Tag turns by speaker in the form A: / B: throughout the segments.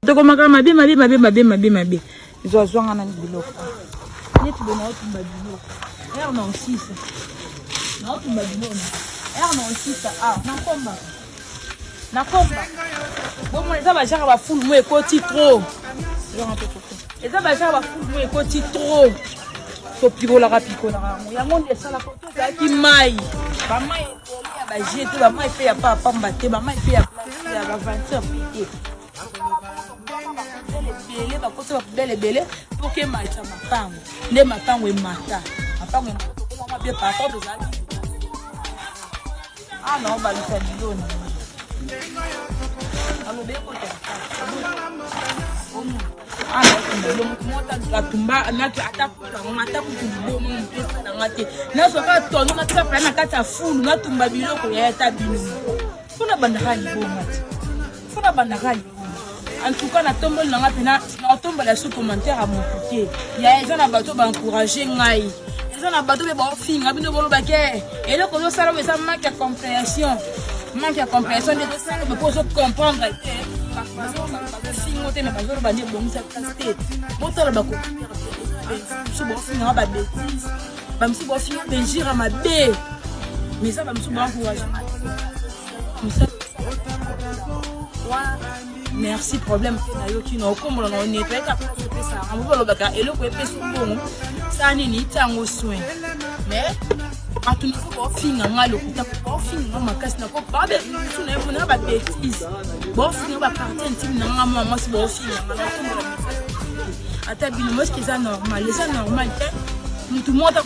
A: Tokomaka mabe mabe mabe mabe mabe mabe. Zwa zwa nga na biloko. Neti bona otumba biloko. Heure na osisa. Na otumba biloko. Heure na osisa ah na komba. Na komba. Bomona eza ba genre ba fulu mo ekoti trop. Eza ba genre ba fulu mo ekoti trop. Topikolaka pikolaka yango. Yango nde esalaka tozalaki mai. Ba mai ebele ya ba jete, ba mai pe ya pa pamba te, ba mai pe ya place ya ba venture pe te. Ebele bakotisa ba poubelle ebele mpo ke ematisa mapango nde mapango emata mapango emata tokoma bien par rapport tozalaki awa na obalusa bilona alobi ekota atumba ata kutu ata kutu liboma moto esalanga te nazwa kaka tono natika paya na kati ya fulu natumba biloko ya ata bino mpo nabandaka liboma te mpo nabandaka liboma en tout cas natomboli na ngai mpena naotombola su commentaire ya motu te ya eza na bato baencourage ngai eza na bato mpe baofinga bino bolobaki eh, eloko ozosala oyo eza manque ya comprehension manque ya comprehension nde ezosala mpo ozo comprendre te bazofingo te me bazoloba nde ebongisa place te botala bacommentaire te bofingaka babetise bamisusu baofinga benjira mabe mais eza bamisusu baencourage merci problème te nayoki na okombola na onetwaye kaka place opesa yango balobaka eloko epesi mbongo sala nini tia yango soin mais bato mosusu baofinga nga lokuta baofinga nga makasi nako babesu na ye na babétise baofinga baparti intime na nga mwa mwasi baofinga nga nakombola message ata bino moske eza normal eza normal te motu moko ata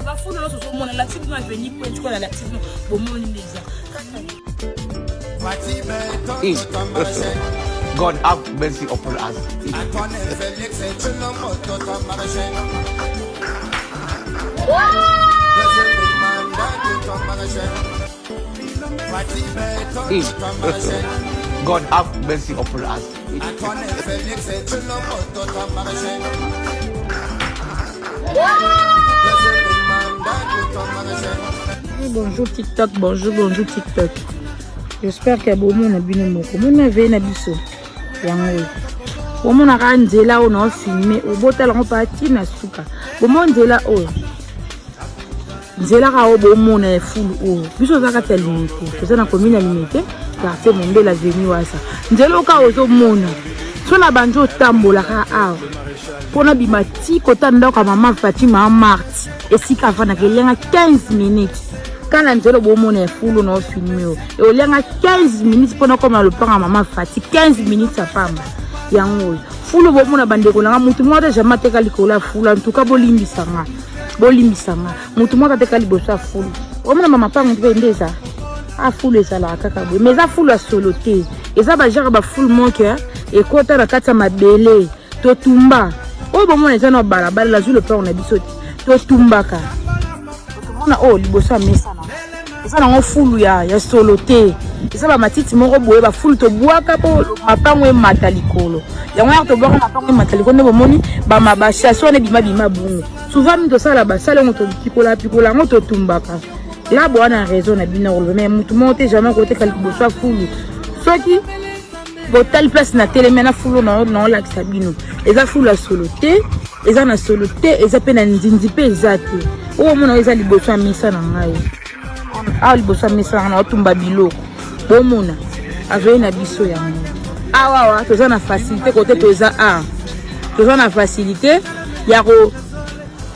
A: bafulu nyonso ozomona lakisi bino aveni pointe kola lakisi bino bomoni nde eza
B: God have mercy upon us. God have mercy upon us.
A: Bonjour TikTok, bonjour, bonjour TikTok. J'espère que bomona bino moko. Mona veille na biso. Yango. Bomonaka nzela oyo na filme, obotala ngo pa tina suka. Bomona nzela oyo. Nzela kaka oyo bomona ya fulu oyo. Biso toza kati ya limete. Toza na commune ya limete, quartier Mombela avenue Wasa. Nzela oyo kaka ozomona. So na bandi otambola kaka awa. Mpo nabima ti kota ndako ya mama Fatima Marte. Esika afandaka elianga 15 minutes. Kaka na nzela bomona ya fulu na ofilme oyo. Olianga 15 minutes mpo nakoma na lopango ya mama Fati. 15 minutes ya pamba. Yango oyo. Fulu bomona bandeko na nga mutu moko te jamais ateka likolo ya fulu. En tout cas bolimbisa nga. Bolimbisa nga. Mutu moko ateka liboso ya fulu. Omona mama pango mpe nde eza. Ah fulu ezalaka kaka boye. Mais eza fulu ya solo te. Eza ba genre ba fulu moko ekota na kati ya mabele. Totumba. Oyo bomona eza na balabala nazwi lopango na biso te. Totumbaka. Tomona oyo liboso ya mesa na eza nango fulu ya, ya solo te eza bamatiti moko boye bafulu tobwaka mpo mapango emata likolo yango yaka tobwaka mapango emata likolo nde bomoni bashasi wana ebima bima bongo souvent mingi tosala basala yango topikola pikola yango totumbaka la boa na raison na bino koloba mais motu moko te jamais koteka liboso ya fulu soki botali place na telemi na fulu naolakisa bino eza fulu ya solo te eza na solo te eza mpe na nzinzi mpe eza te oyo omona oyo eza liboso ya mesa na ngai awa liboso ya mesa na ngai naotumba biloko bomona aveye na biso yango awa awa toza na facilité kote toza a toza na facilité ya ko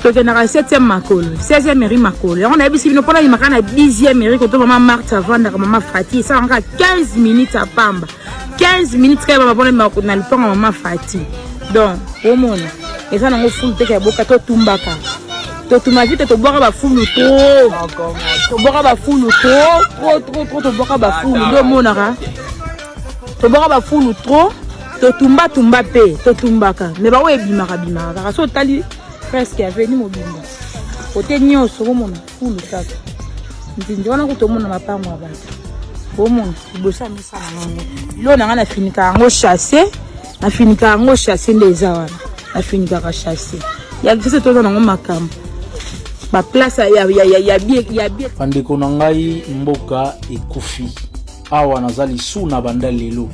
A: tokendaka 7e makolo 16e mairie makolo yango nayebisi bino mpona yimaka na 10e mairie koto mama marte avandaka mama fati esalaka 15 minutes ya pamba 15 minutes kaka mama mpona na lupango mama fati donc omona eza nango fulu teke ya boka totumbaka totuma vite tobwaka bafulu trop tobwaka bafulu trop trop trop trop tobwaka bafulu nde omonaka tobwaka bafulu trop totumba tumba mpe totumbaka me baoyo ebimaka bimaka kaka so otali presque aveni mobimba kote nyonso omona fulu kaka nzinzi wana kutu omona mapango ya bato omona liboso ya misa na yango biloko na ngai nafinikaka yango chasse nafinikaka yango chasse nde eza wana nafinikaka chasse ya biso toza nango makambo baplace ya, ya, ya, ya, ya, ya bie
C: bandeko na ngai mboka ekufi awa naza lisu na banda lelo.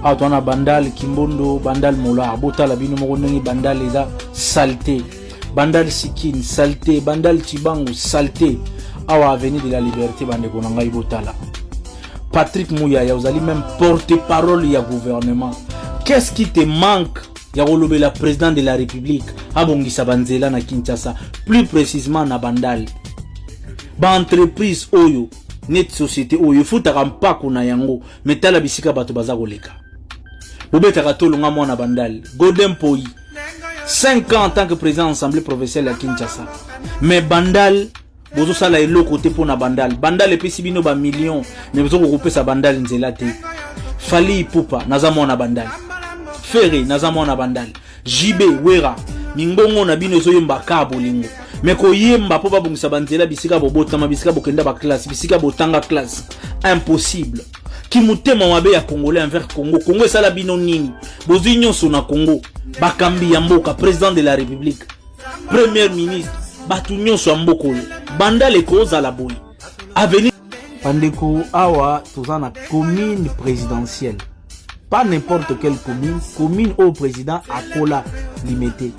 C: Awa toza na Bandal Kimbondo, Bandal Molar. Botala bino moko ndenge Bandal eza saleté. Bandal Sikine saleté, Bandal Chibangu saleté. Awa avenue de la Liberté, bandeko na ngai botala. Patrick Muyaya, ozali même porte-parole ya gouvernement. Qu'est-ce qui te manque ya kolobela président de la République abongisa banzela na Kinshasa, plus précisément na Bandal? Baentreprise oyo neti société oyo efutaka mpako na yango, me tala bisika bato baza koleka. Bobetaka tolonga mwana Bandal, Godin Poi, 5 ans en tant que président assemblée provinciale ya Kinshasa, mais Bandal bozosala eloko te. Mpo na Bandal, Bandal epesi bino bamillion, mais bozokoka kopesa Bandal nzela te. Fally Ipupa, naza mwana Bandal. Ferre, naza mwana Bandal. JB, Wera, mingongo na bino ezoyemba ka bolingo, me koyemba mpo babongisa banzela bisika bobotama, bisika bokenda baclasse, bisika botanga classe, impossible. Kimotema mabe ya Congolais envers Congo. Congo esala bino nini? Bozwi nyonso na Congo, bakambi ya mboka, président de la République, premier ministre, bato nyonso ya mboka oyo. Bandal ekozala boye avenir. Bandeko, awa toza na commune présidentielle, pas n'importe quelle commune, commune oyo président akola, Limete.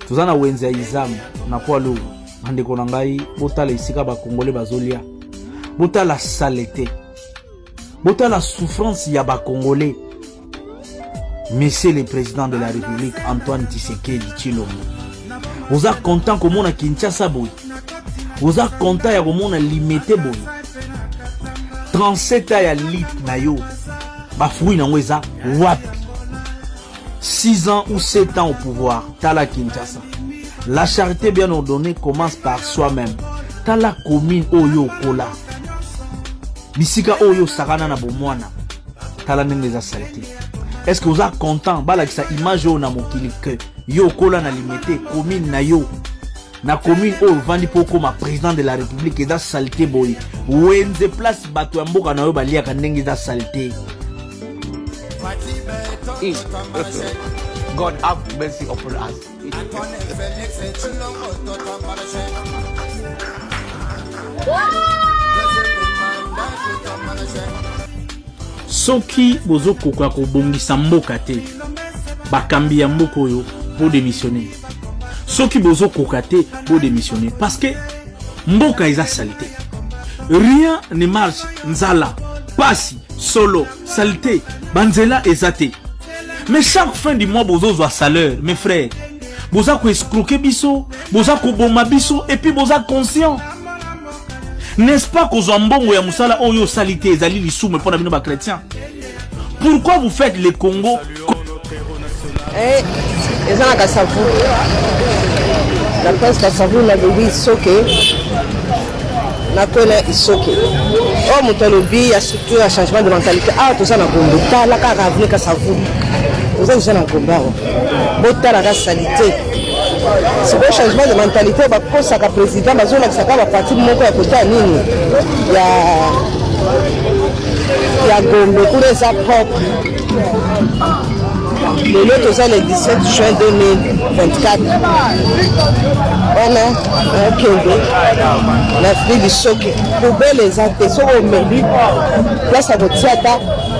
C: Toza na wenze ya Izam na poids lourd. Bandeko na ngai, botala esika bakongole bazolia, botala saleté, botala souffrance ya Bakongolais. Monsieur le président de la République Antoine Tshisekedi Tshilombo, oza content komona Kinshasa boye? Oza content ya komona Limete boye? 37 ans ya lutte na yo, bafruit nango eza wapi? 6 ans ou 7 ans au pouvoir, tala Kinshasa. La charité bien ordonnée commence par soi-même. Tala commune oyo okola, bisika oyo osakana na bomwana, tala ndenge eza saleté. Est ce que oza content balakisa image oyo na mokili ke yo okola na Limete, commune na yo, na commune oyo ovandi mpo okóma président de la République, eza saleté boye? Wenze place bato ya mboka na yo baliaka, ndenge eza saleté.
B: God have mercy upon us.
C: Soki bozokoka kobongisa mboka te, bakambi ya mboka oyo, bodémissionne. Soki bozokoka te, bodémissionne, parce que mboka eza saleté, rien ne marche. Nzala, pasi, solo, saleté, banzela eza te, mais chaque fin du mois bozozwa salaire. Mes frères, boza koescroquer biso, boza koboma biso, et puis boza conscient, n'est-ce pas? Kozwa mbongo ya mosala oyo osali te ezali lisumu mpo na bino bachrétien. Pourquoi vous faites le Congo?
D: Eh, eza na Kasavu, na place Kasavu, na lobi Isoke, nakona Isoke oyo moto alobi ya structure ya changement de mentalité. Awa toza na Gombe, tala kaka avenue Kasavu, toza deja na Gombe awa. Botalaka saleté. Sikoyo changement de mentalité bakosaka président, bazolakisaka baparti moko ya kota nini ya Gombe, kuna eza propre. Lelo toza le 17 juin 2024. Wana okende na avenue Bisoke, poubelle eza te. Soki omeli, place ya kotia ata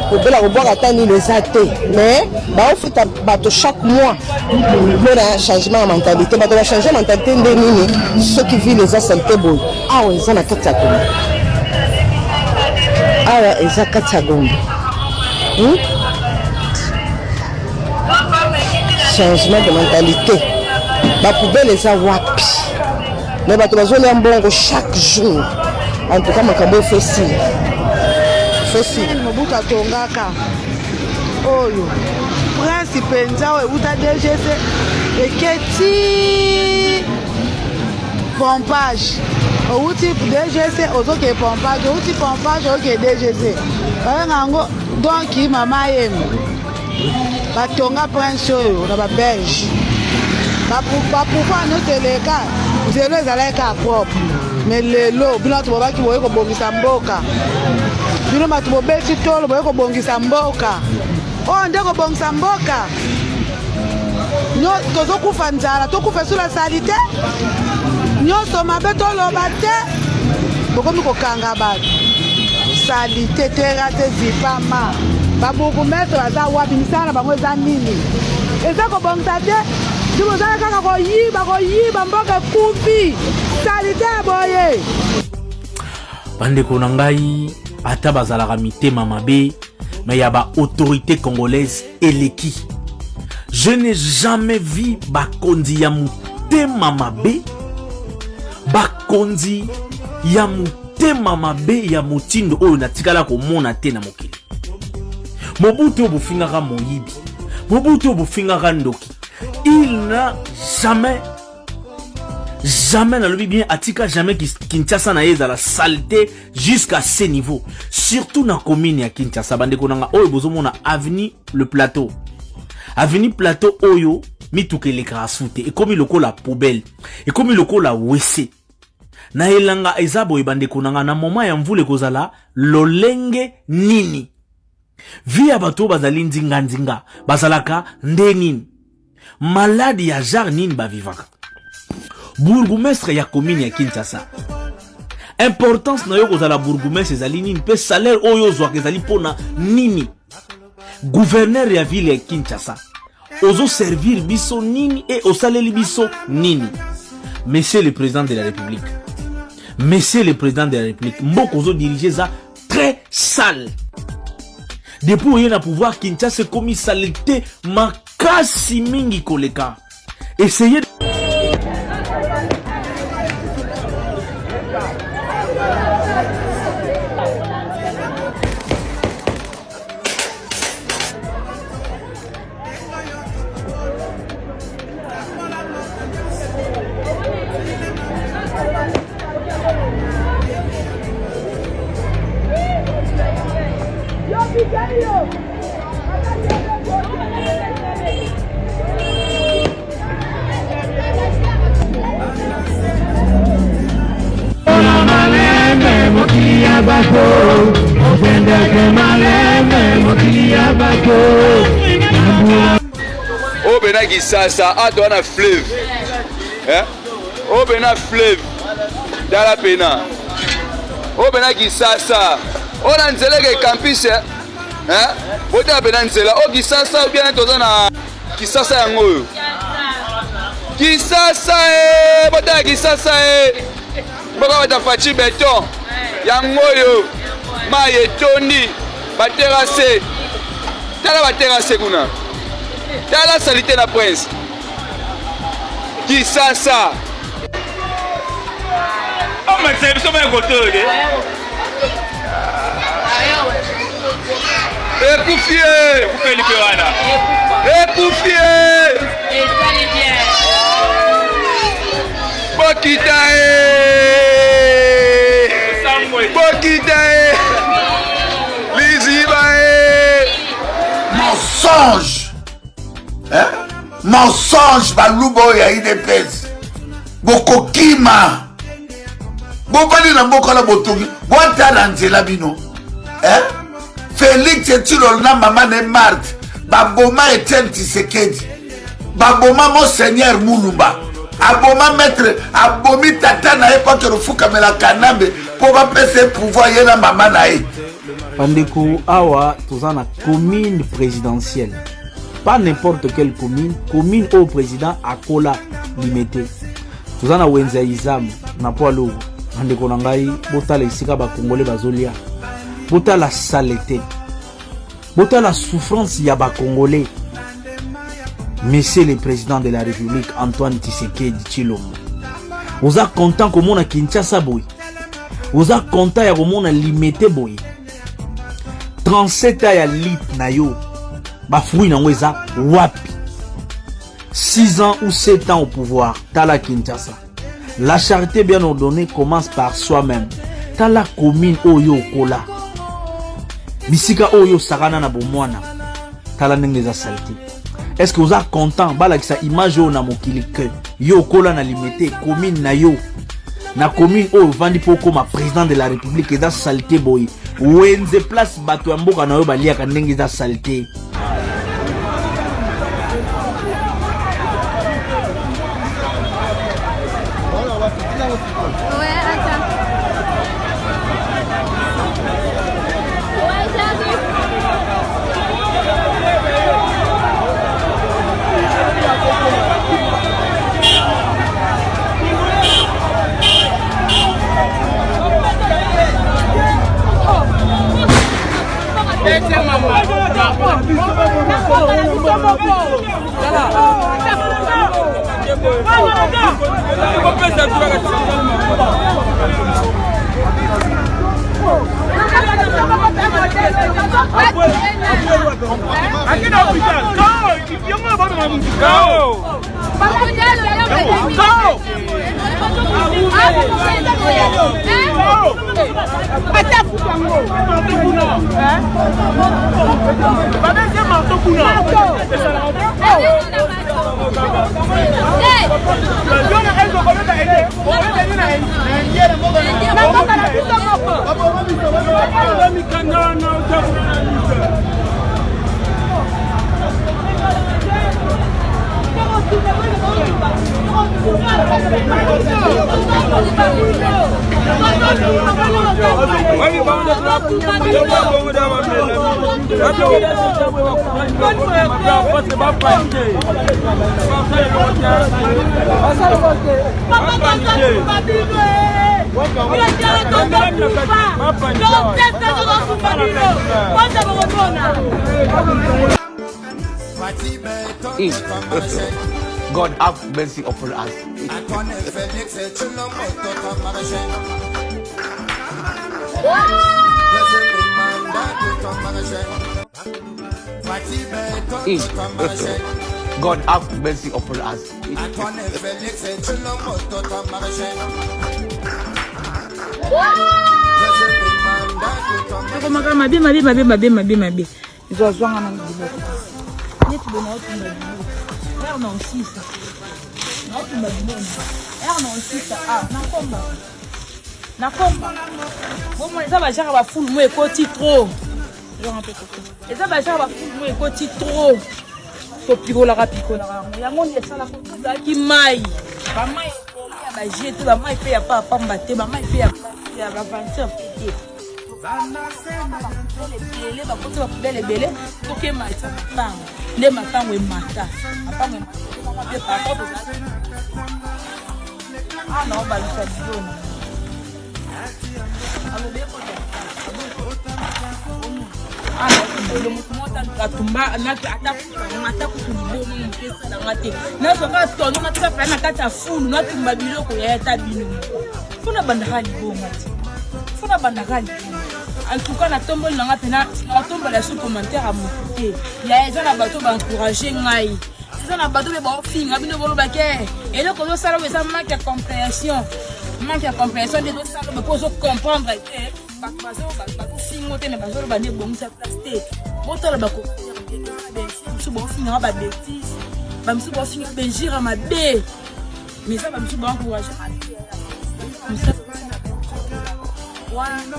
D: poubelle, akobwaka ata nini eza te, mais baofuta bato chaque mois mpona changement ya mentalité. Bato bachange mentalité nde nini soki ville eza saleté boye? Awa eza na kati ya Gombe, awa eza kati ya Gombe, Changement de mentalité, bapoubelle eza wapi? Mais bato bazolia mbongo chaque jour. En tout cas, makambo efesili fesili.
A: Mobutu atongaka oyo prince mpenza oyo euta DGC eketi pompage. Outi DGC, ozoke pompage, outi pompage, oke DGC, babenga yango donc mama yemo. Batonga prince oyo na babelge, bapouvoir nyonso eleka, nzela ezalaki kaka propre. Mais lelo bino bato bobaki boye kobongisa mboka, bino bato bobeti tolo boye kobongisa mboka oyo nde kobongisa mboka? Tozokufa nzala, tokufa esula saleté nyonso mabe, toloba te, bokomi kokanga bato. Saleté, terrasse ezipama.
E: Babourgmestre baza wapi? Misala na bango eza nini? Eza kobongisa te, ti bozala kaka koyiba koyiba, mboka ekufi, salite ya boye.
C: Bandeko na ngai, ata bazalaka mitema mabe, mais ya ba autorité congolaise eleki. Je n'ai jamais vu bakonzi ya motema mabe, bakonzi ya motema mabe ya motindo oyo natikala komona te na mokili. Mobutu oyo bofingaka moyibi, Mobutu oyo bofingaka ndoki, il n'a jamais jamais, nalobi bien, atika jamais Kinshasa na ye ezala saleté jusqu'à ce niveau, surtout na commune ya Kinshasa. Bandeko nanga, oyo bozomona avenue le Plateau, avenue Plateau oyo mituka elekaka su te, ekomi lokola poubelle, ekomi lokola wese na elanga. Eza boye, bandeko nanga, na moment ya mvula ekozala lolenge nini? Vie ya bato oyo bazali nzinganzinga bazalaka nde nini? Maladi ya genre nini bavivaka? Bourgmestre ya commune ya Kinshasa, importance na yo kozala bourgmestre ezali nini? Mpe salaire oyo ozwaka ezali mpona nini? Gouverneur ya ville ya Kinshasa, ozoservir biso nini e osaleli biso nini? Monsieur le président de la République, monsieur le président de la République, mboka ozodirige eza très sale. Depuis oye na pouvoir, Kinshasa ekomi saleté makasi mingi koleka. Essayez.
F: Oyo pena Kisasa, awa na fleuve, eh? Oyo pena fleuve, tala pena oyo pena Kisasa, oyo na nzela eke campus, eh? Botala pena nzela oyo Kisasa, bien toza na Kisasa yango oyo Kisasa e, botala Kisasa e, mboka bata Fatshi Béton yango oyo, mai etondi baterrasse, tala baterrasse kuna, tala saleté na prince Kisasa.
G: Omatisa biso mai kote oyo de.
F: Ekufi e.
G: Ekufeli mpe wana.
F: Ekufi e. Bokita e, bokita e, liziba e.
B: Mensonge, hein? Mensonge. Baluba oyo ya UDPS, bokokima, bovandi na mboka na botongi, botala nzela bino, hein? Félix Tshilolo na mama ne Marthe baboma Etienne Tshisekedi, baboma Monseigneur Mulumba, aboma maître, abomi tata na ye mpo akende ofukamela Kanambe mpo bapesa ye pouvoir, ye na mama na ye.
C: Bandeko, awa toza na commune présidentielle, pas n'importe quelle commune, commune oyo président akola, Limete. Toza na wenze ya Izamu na poids lourd. Bandeko na ngai, botala esika bakongole bazolia, botala saleté, botala souffrance ya bakongolais. Monsieur le président de la République Antoine Tshisekedi Tshilombo, oza content komona Kinshasa boye? Oza content ya komona Limete boye? 37 ans ya lit na yo, bafruit nango eza wapi? 6 ans ou 7 ans au pouvoir, tala Kinshasa. La charité bien ordonnée commence par soi-même. Tala commune oyo okola, bisika oyo osakana na bomwana, tala ndenge eza saleté. Est ce que oza content balakisa image oyo na mokili ke yo okola na Limete, commune na yo, na commune oyo ovandi mpo okóma président de la République, eza saleté boye? Wenze place bato ya mboka na yo baliaka, ndenge eza saleté.
H: Ouais, attends. Ouais, j'arrive.
E: Ata futu yango.
G: Babese marteau kuna.
E: Na mboka na biso moko.
B: God have mercy upon us. God have mercy upon us.
A: Ekomaka mabe mabe mabe mabe mabe mabe. Zwa zwanga na biloko. Neti bona otumba biloko. Ere na osisa. Na otumba biloko. Ere na osisa. Ah, nakomba. Nakomba. Bomona eza ba genre ba fulu mo ekoti trop. Eza ba genre ba fulu mo ekoti trop. Topikolaka pikolaka yango. Yango nde esalaka tozalaki mai. Ba mai ebele ya ba jeu te, ba mai mpe ya pa pamba te, ba mai mpe ya ya ba venture mpe te. Ebele bakoti ba poubelle ebele soki emata mapango nde mapango emata mapango emata mpe par rapport awa na obalusa bilona alobi ekota moto moko atumba ata kutu liboma moto esalanga te nazwaka tono natika paya na kati ya fulu natumba biloko ya ata bino moko fo nabandaka liboma te fo nabandaka liboma en tout cas natomboli nanga mpena natombola su commentaire ya moto te ya eza na bato baencourage ngai eza na bato mpe baofinga bino boloba ke eloko ozosala oyo eza manque ya comprehension manque ya comprehension nde ezosala oyo mpo ozo comprendre te bato bazofingo te me bazoloba nde ebongisa place te botala bakomosusu baofingaka babetise bamisusu baofinga benjira mabe mais eza bamisusu baencourage wana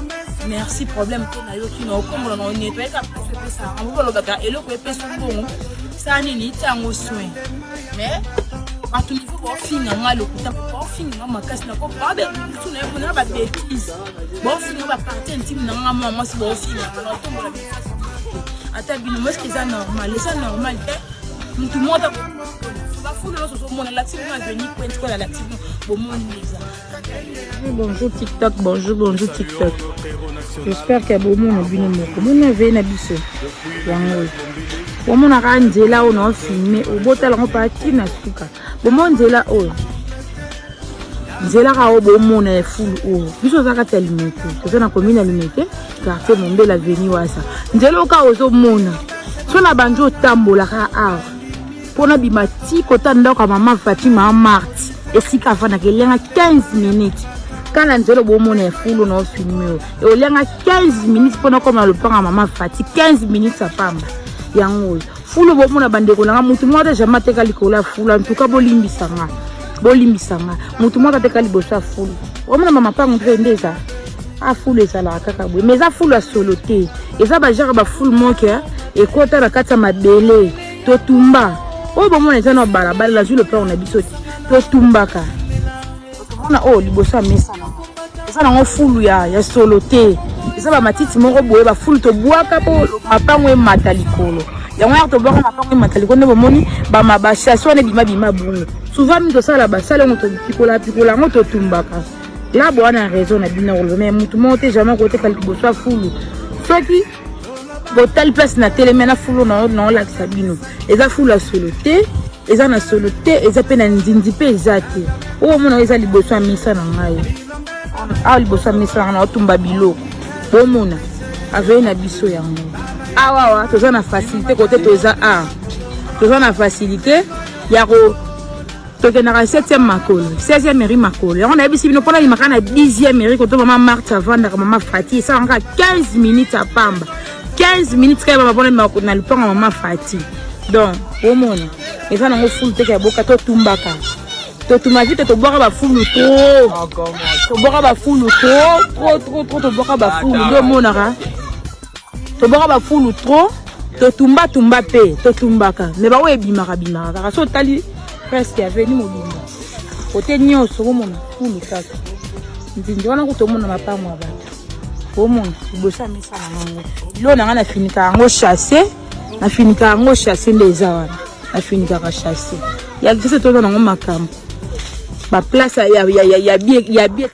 A: merci problème te nayoki na okombola na onettoye ka place epesa yango balobaka eloko epesa mbongo sala nini tia yango soin mais bato niveau baofinga nga lokuta baofinga nga makasi nakobabesunaye babétise baofinga baparti intime na nga mwa mwasi baofinga nga naotombola ata bino moske eza normal eza normal te motu moko bafulu nyonso ozomona lakisi bino aveni kwenti kola lakisi bino bomoni eza Bonjour TikTok, bonjour, bonjour TikTok. J'espère que bomona bino moko. Mona ve na biso. Yango. Bomona ka nzela oyo na filmer, obotala ngo pa tina suka. Bomona nzela oyo. Nzela ka oyo bomona ya fulu oyo. Biso oza kati ya Limete. Toza na commune ya Limete, quartier Mombela avenue Wasa. Nzela oyo ka ozomona. So na banzi otambolaka awa. mpo nabima ti kota ndako ya mama Fatima Marte esika afandaka elianga 15 minutes kala nzela bomona ya fulu na ofilme oyo olianga 15 minutes mpo nakoma na lopango ya mama Fati 15 minutes ya pamba yango oyo fulu bomona bandeko na nga motu moko ata jamai ateka likolo ya fulu antuka bolimbisa nga bolimbisa nga motu moko ateka liboso ya fulu omona mamapango mpe nde eza a fulu ezalaka kaka boye mais eza fulu ya solo te eza bajare bafulu moke ekota na kati ya mabele totumba oyo bomona eza na balabala nazwi lopango na biso te totumbaka tomona oyo liboso ya mesa eza nango fulu ya, ya solo te eza bamatiti moko boye bafulu tobwaka mpo mapango emata likolo yango yaka tobwaka mapango emata likolo nde bomoni bashaso wana ebima bima bongo souvent mingi tosala basala yango topikola pikola yango totumbaka la boa na raison na bino koloba mais motu moko te jamais akoteka liboso ya fulu soki. Botali place na telemi na fulu na naolakisa bino. Eza fulu ya solo te, eza na solo te, eza pe na nzinzi pe eza te. Oyo omona eza liboso ya mesa na ngai. Awa liboso ya mesa na ngai naotumba biloko. Bomona aveye na biso yango. Awa awa toza na facilité kote toza awa. Toza na facilité ya ko tokendaka 7e makolo 16e mairie makolo yango nayebisi bino mpona bimaka na 10e mairie koto mama marte avandaka mama fati esalaka 15 minutes ya pamba 15 minutes kaka mama mpona bimaka na lupango mama fati donc omona eza nango fulu teke ya boka totumbaka totuma vite tobwaka bafulu trop tobwaka bafulu trop trop trop trop tobwaka bafulu nde omonaka tobwaka bafulu trop totumba tumba mpe totumbaka me baoyo ebimaka bimaka kaka so otali presque aveni mobimba kote nyonso omona fulu kaka nzinzi wana kutu omona mapango ya bato omona liboso ya mesa na yango biloko na ngai nafinika yango chasse nafinika yango chasse nde eza wana nafinikaka chasse ya kisasa toza nango makambo baplace ya bie.